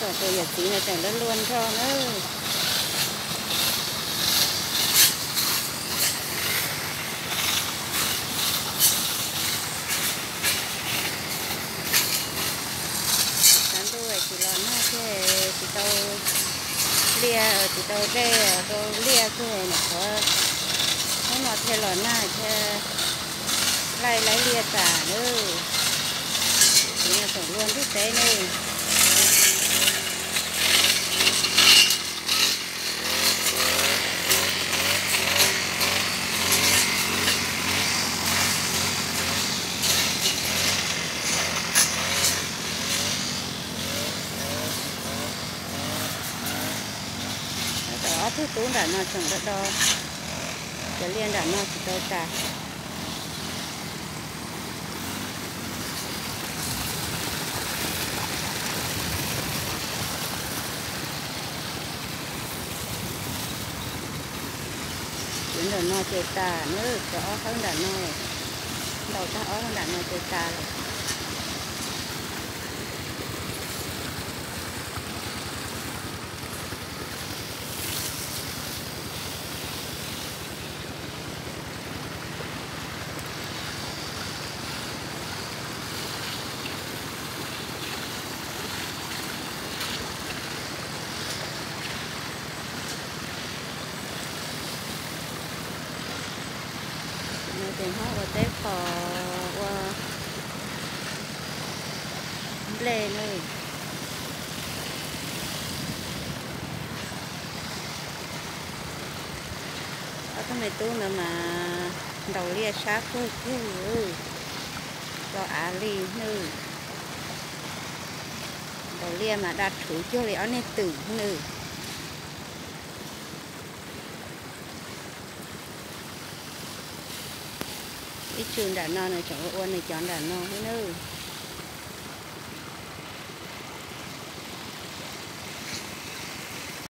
Tsoom tus yawm txiv no tseem luag luag nrog na. Tshav ntuj tsis los nag thiab, tsis tau liaj, tsis tau dej, tau liaj thiab, nyuam qhuav hnub no thiaj los nag thiab, laij laib liaj tas na. Txiv no tseem luag ntiaj teb ne. Ob tug tub nram no tseem do do cov liaj nram no tsis tau tas. Cov nram no ces tas na, cov ob hawb nram no, ntaus tag ob hawb nram no ces tas lawm. Ces hmoob ua teb qos, ua nplej na. Ob tug me tub ntawd mas ntaus liaj sab kawg kawg, tso av li nawb. Ntaus liaj mas daj rhuv cuag li ob niag twm nawb. Ib tsum nram no nws tseem ua ua nws cov nram no nawb.